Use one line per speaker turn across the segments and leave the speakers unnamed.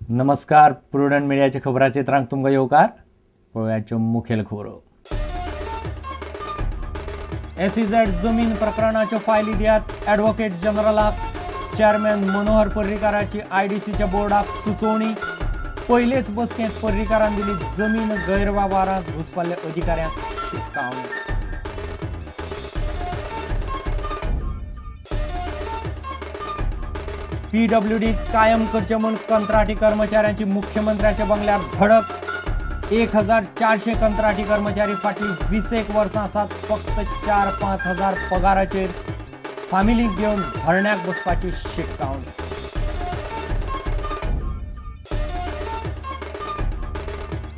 नमस्कार, प्रुडंट मिडियाच्या खबराचित्रांक तुमकां येवकार. पळोवयाच्यो मुखेल खबरो. एसईझेड जमीन प्रकरणाच्यो फायली दियात ॲडव्होकेट जनरलाक. चेअरमॅन मनोहर पर्रीकाराची आयडीसीच्या बोर्डाक सुचोवणी. पयलेच बसकेंत पर्रीकारान दिली जमीन गैरवेव्हारांत घुसपल्ल्या अधिकाऱ्यांक शिटकावणी. पीडब्ल्यूडी कायम करचे म्हूण कंत्राटी कर्मचाऱ्यांची मुख्यमंत्र्याच्या बंगल्यार धडक. 1400 कंत्राटी कर्मचारी फाटली 20 वर्सां आसात फक्त 4-5 हजार पगाराचेर. फामिलीक घेवन धरण्याक बसपाची शिटकावणी.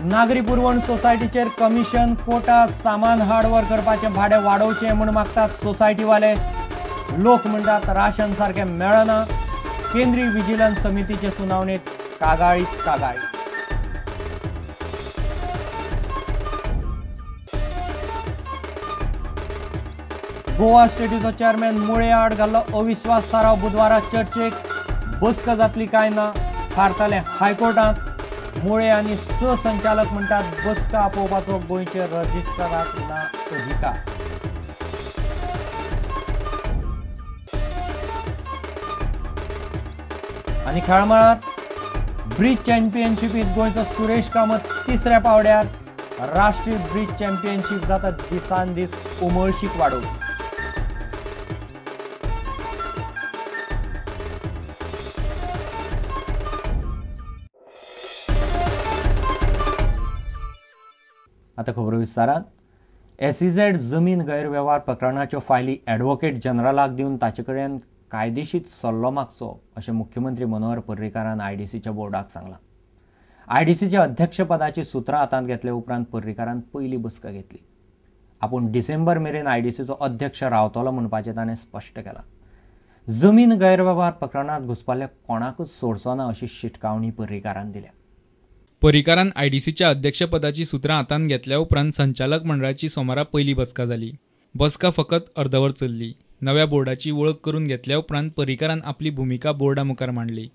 नागरी पुरवण सोसायटीचेर कमिशन कोटा सामान हाडवर करपाचें भाडें वाडोवचें म्हूण मागतात सोसायटीवाले. लोक म्हणटात राशन सारकें मेळना. केंद्रीय विजिलन्स समितीचे सुनावणेत कागाळीच कागाळी. गोवा स्टेटीचो चेअरमॅन मुळे आड घाल्लो अविश्वास थाराव बुधवारा चर्चेक. बसका जातली काय ना थारतलें हायकोर्टांत. मुळे आनी स संचालक म्हणटात बसका आपोवपाचो गोंयचे रजिस्ट्राराक ना अधिकार. आनी खेळमळार ब्रिज चॅम्पियनशिपीत गोंयचो सुरेश कामत तिसऱ्या पावड्यार. राष्ट्रीय ब्रिज चॅम्पियनशीप जाता दिसान दीस उमळशीक वाडोवपी. आतां खबरो विस्तारान. एसईझेड जमीन गैरवेव्हार प्रकरणाच्यो फायली ॲडव्होकेट जनरलाक दिवन ताचे कडेन कायदेशीर सल्लो मागचो अशें मुख्यमंत्री मनोहर पर्रीकारान आयडीसीच्या बोर्डाक सांगलां. आयडीसीच्या अध्यक्षपदाची सुत्रां हातांत घेतले उपरांत पर्रीकारान पयली बसका घेतली. आपूण डिसेंबर मेरेन आयडीसीचो अध्यक्ष रावतलो म्हणपाचें ताणें स्पश्ट केलां. जमीन गैरवेव्हार प्रकरणांत घुसपल्ल्या कोणाकूच सोडचो ना अशी शिटकावणी पर्रीकारान दिल्या.
पर्रीकारान आयडीसीच्या अध्यक्षपदाची सुत्रां हातांत घेतल्या उपरांत संचालक मंडळाची सोमारा पयली बसका जाली. बसका फकत अर्दवर चल्ली. नव्या बोर्डाची वळख करून घेतल्या उपरांत पर्रीकारान आपली भुमिका बोर्डा मुखार मांडली.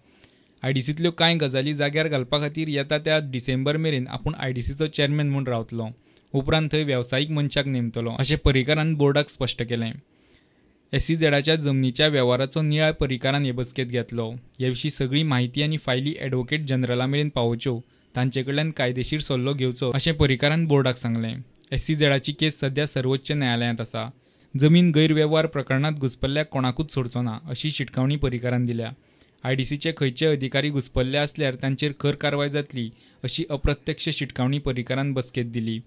आयडीसींतल्यो कांय गजाली जाग्यार घालपा खातीर येता त्या डिसेंबर मेरेन आपूण आयडीसीचो चेअरमॅन म्हूण रावतलो, उपरांत थंय वेवसायीक मनशाक नेमतलो अशें पर्रीकारान बोर्डाक स्पश्ट केलें. एसईझेडाच्या जमनीच्या वेव्हाराचो नियाळ पर्रीकारान हे बसकेंत घेतलो. हे विशीं सगळी म्हायती आनी फायली ॲडव्होकेट जनरला मेरेन पावोवच्यो, तांचे कडल्यान कायदेशीर सल्लो घेवचो अशें पर्रीकारान बोर्डाक सांगलें. एसईझेडाची केस सध्या सर्वोच्च न्यायालयांत आसा. जमीन गैरवेव्हार प्रकरणांत घुसपल्ल्या कोणाकूच सोडचो ना अशी शिटकावणी पर्रीकारान दिल्या. आयडीसीचे खंयचे अधिकारी घुसपल्ले आसल्यार तांचेर खर कारवाय जातली अशी अप्रत्यक्ष शिटकावणी पर्रीकारान बसकेंत दिली.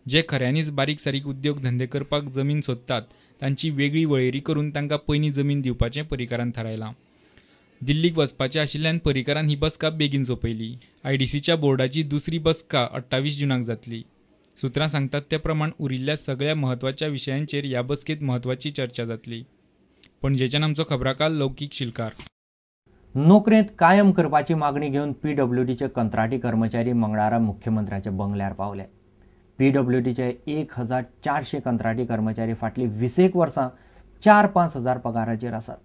जे खऱ्यांनीच बारीक सारीक उद्योग धंदे करपाक जमीन सोदतात तांची वेगळी वळेरी करून तांकां पयलीं जमीन दिवपाचें पर्रीकारान थारायलां. दिल्लीक वचपाचें आशिल्ल्यान पर्रीकारान ही बसका बेगीन सोंपयली. आयडीसीच्या बोर्डाची दुसरी बसका 28 जूनाक जातली. सूत्रां सांगतात ते प्रमाण उरिल्ल्या सगळ्या म्हत्वाच्या विशयांचेर ह्या बसकेंत म्हत्वाची चर्चा जातली. पणजेच्यान आमचो खबराकार लौकीक शिलकार.
नोकरेंत कायम करपाची मागणी घेवन पीडब्ल्यूडीचे कंत्राटी कर्मचारी मंगळारा मुख्यमंत्र्याच्या बंगल्यार पावले. पीडब्ल्यूडीचे 1400 कंत्राटी कर्मचारी फाटली 20 वर्सां 4-5 हजार पगाराचेर आसात.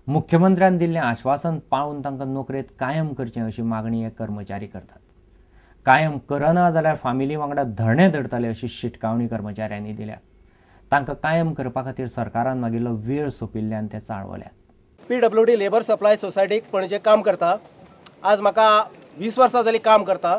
मुख्यमंत्र्यान दिल्लें आश्वासन पाळून तांकां नोकरेंत कायम करचें अशी मागणी हे कर्मचारी करतात. कायम करना जाल्यार फामिली वांगडा धरणें धरतले अशी शिटकावणी कर्मचाऱ्यांनी दिल्या. तांकां कायम करपा खातीर सरकारान मागिल्लो वेळ सोंपिल्ल्यान ते चाळवल्यात.
पीडब्ल्यूडी लेबर सप्लाय सोसायटीक पणजे काम करता. आज म्हाका 20 वर्सां जालीं काम करता,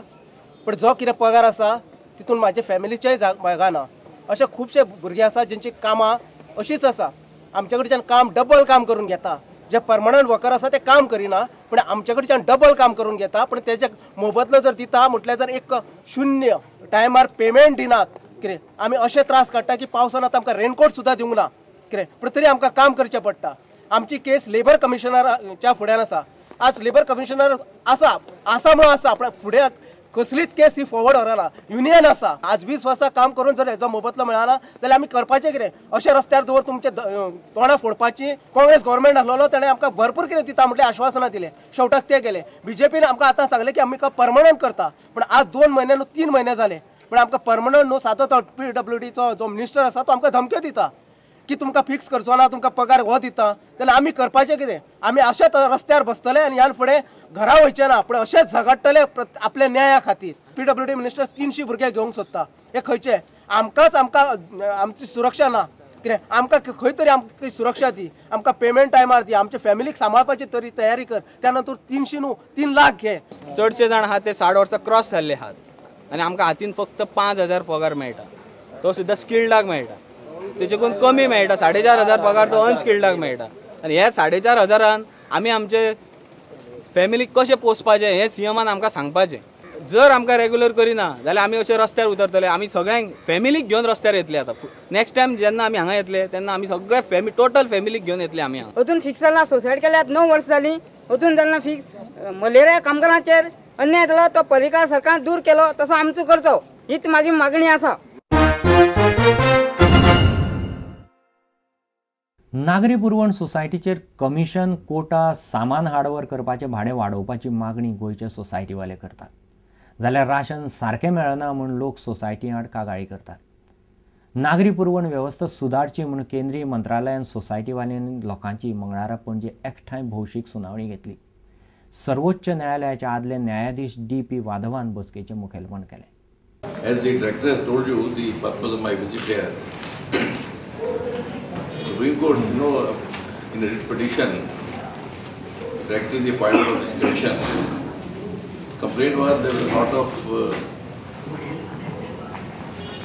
पण जो कितें पगार आसा तितून म्हाजे फॅमिलीचेय भागना. अशे खुबशे भुरगे आसा जेंची कामां अशीच आसा. आमचे कडच्यान काम डबल काम करून घेता. जे परमनंट वर्कर आसा ते काम करिना, पण आमचे कडच्यान डबल काम करून घेता. पण तेजे मोबदलो जर दिता म्हटल्यार जर एक शून्य टायमार पेमेंट दिनात कितें आमी अशे त्रास काडटा की पावसान आतां आमकां रेनकोट सुद्दां दिवंक ना कितें, पण तरी आमकां काम करचें पडटा. आमची केस लेबर कमिशनराच्या फुड्यान आसा. आज लेबर कमिशनर आसा आसा म्हणून आसा, पण फुडें कसलीच केस ही फॉरवर्ड व्हरना. युनियन आसा. आज 20 वर्सां काम करून जर हेजो मोबदलो मेळना जाल्यार आमी करपाचें कितें? अशें रस्त्यार दवर तुमचे तोंडां फोडपाची. काँग्रेस गव्हर्मेंट आसलेलो ताणें आमकां भरपूर कितें दिता म्हटलें आश्वासनां दिलें, शेवटाक ते गेले. बीजेपीन आमकां आतां सांगलें की आमकां परमनंट करता, पण आज 2 म्हयने न्हू 3 म्हयने जाले, पण आमकां परमनंट न्हू. सादो तो पीडब्ल्यूडीचो जो मिनिस्टर आसा तो आमकां धमक्यो दिता की तुमकां फिक्स करचो ना, तुमकां पगार हो दिता, जाल्यार आमी करपाचें कितें? आमी अशेंच रस्त्यार बसतले आनी ह्यान फुडें घरा वयचे ना, पूण अशेंच झगडटले आपल्या न्याया खातीर. पीडब्ल्यूडी मिनिस्टर 300 भुरगे घेवंक सोदता, हे खंयचे? आमकांच आमकां आमची सुरक्षा ना, कितें आमकां खंय तरी आमकां सुरक्षा दी, आमकां पेमेंट टायमार दी, आमच्या फॅमिलीक सांबाळपाची तरी तयारी कर. त्या नंतर 300 न्हू 3 लाख घे.
चडशे जाण आहात ते 60 वर्सां क्रॉस जाल्ले आहात आनी आमकां हातीन फक्त 5,000 पगार मेळटा, तो सुद्दां स्किल्डाक मेळटा, तेच्याकून कमी मेळटा. 4,500 पगार तो अनस्किल्डाक मेळटा आनी ह्या 4,500 आमी आमचे फॅमिलीक कशें पोसपाचें हें सीएमान आमकां सांगपाचें. जर आमकां रेगुलर करिना जाल्यार आमी अशे रस्त्यार उतरतले, आमी सगळ्यांक फॅमिलीक घेवन रस्त्यार येतले. आतां नेक्स्ट टायम जेन्ना आमी हांगा येतले तेन्ना आमी सगळे टोटल फॅमिलीक घेवन येतले. आमी
अजून फिक्स जाला, सुसायड केल्यार 9 वर्सां जालीं, अजून जालें ना फिक्स. मलेरिया कामगारांचेर अन्याय जालो तो पर्रीकार सरकारान दूर केलो, तसो आमचो करचो हीच मागीर मागणी आसा.
नागरी पुरवण सोसायटीचेर कमिशन कोटा सामान हाडवर करपाचें भाडें वाडोवपाची मागणी गोंयचे सोसायटीवाले करतात, जाल्यार राशन सारकें मेळना म्हूण लोक सोसायटी आड कागाळी करतात. नागरी पुरवण वेवस्था सुदारची म्हूण केंद्रीय मंत्रालयान सोसायटीवाल्यांनी लोकांची मंगळारा पणजे एकठांय भौशीक सुनावणी घेतली. सर्वोच्च न्यायालयाचे आदले न्यायाधीश डी पी वाधवान बसकेचें मुखेलपण केलें.
As the director has told you, the purpose of my visit here, Supreme Court, you know, in a writ petition directing the appointment of this commission, complaint was there was a lot of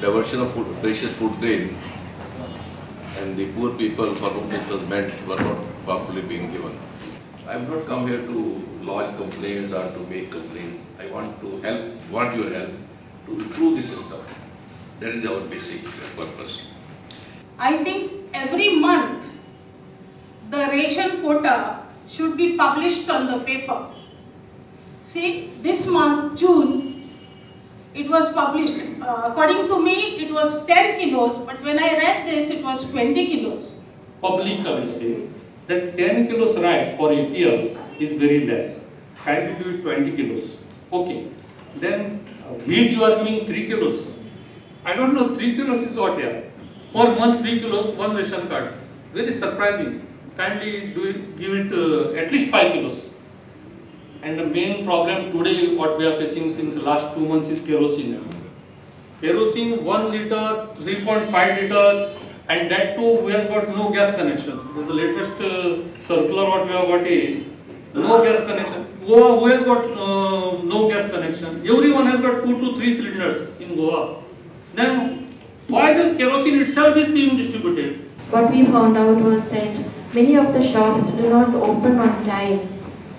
diversion of food, precious food grain, and the poor people for whom it was meant were not properly being given. I have not come here to lodge complaints or to make complaints. I want to help, want your help to improve the system. That is our basic purpose.
I think every month the ration quota should be published on the paper. See, this month, June, it was published. According to me, it was 10 kilos, but when I read this, it was 20 kilos.
Public, I will say that 10 kilos rice for APL is very less. Kindly do it 20 kilos. Okay. Then wheat you are giving 3 kilos. I don't know, 3 kilos is what here. Per month 3 kilos, one ration card. Very surprising. Kindly do it, give it at least 5 kilos. And the main problem today what we are facing since last 2 months is kerosene. Kerosene 1 liter, 3.5 liter, and that too we have got no gas connection. The latest circular what we have got is no gas connection. Goa, who has got no gas connection? Everyone has got 2 to 3 cylinders in Goa. Then why the kerosene itself is being distributed?
What we found out was that many of the shops do not open on time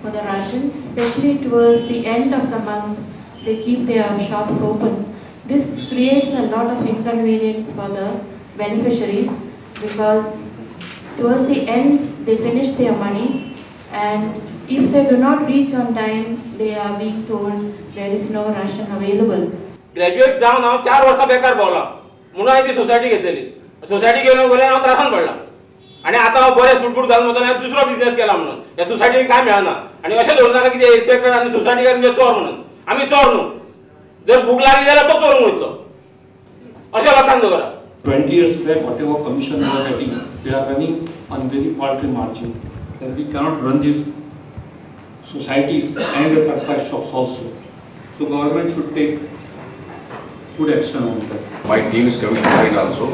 for the ration, especially towards the end of the month, they keep their shops open. This creates a lot of inconvenience for the beneficiaries because towards the end they finish their money, and if they do not reach on time, they are being told there is no ration available.
Graduate जावन हांव 4 वर्सां बेकार भोंवला म्हणून हांवें ती society घेतलेली. Society घेवन वयल्यान हांव त्रासान पडला आनी आतां हांव बरें सूट बूट घालून वतना हांवें दुसरो बिजनेस केला म्हणून ह्या सोसायटीन कांय मेळना. आनी अशें दवरूं नाका कितें इन्स्पेक्टर आनी सोसायटीकार म्हणजे चोर म्हणून. आमी चोर न्हू, जर भूक लागली जाल्यार तो चोरूंक वयतलो, अशें लक्षांत दवरा.
20 years back, whatever commission we are getting, we are running on very paltry margin. And we cannot run these societies and the third class shops also. So government should take good action on that.
My team is coming tonight also,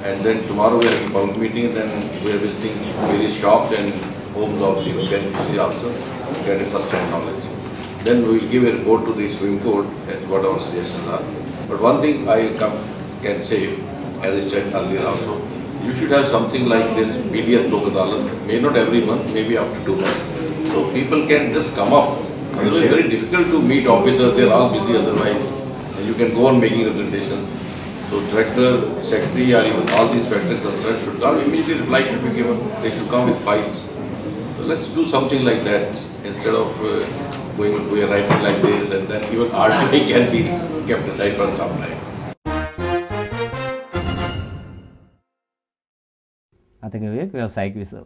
and then tomorrow we are having public meetings, and we are visiting various shops and homes of the beneficiaries also to get a first-hand knowledge. Then we will give a report to the Supreme Court as what our suggestions are. But one thing I can say, as I said earlier also, you should have something like this BDS Lok Adalat, may not every month, maybe after 2 months. So people can just come up. Otherwise, it's very difficult to meet officers, they are all busy otherwise. And you can go on making representations. So director, secretary, or even all these factors concerned should come. Immediately reply should be given. They should come with files. So let's do something like that instead of going, we are writing like this, and then even RTI can be kept aside for some time.
आता घेऊया एक व्यावसायिक विसव.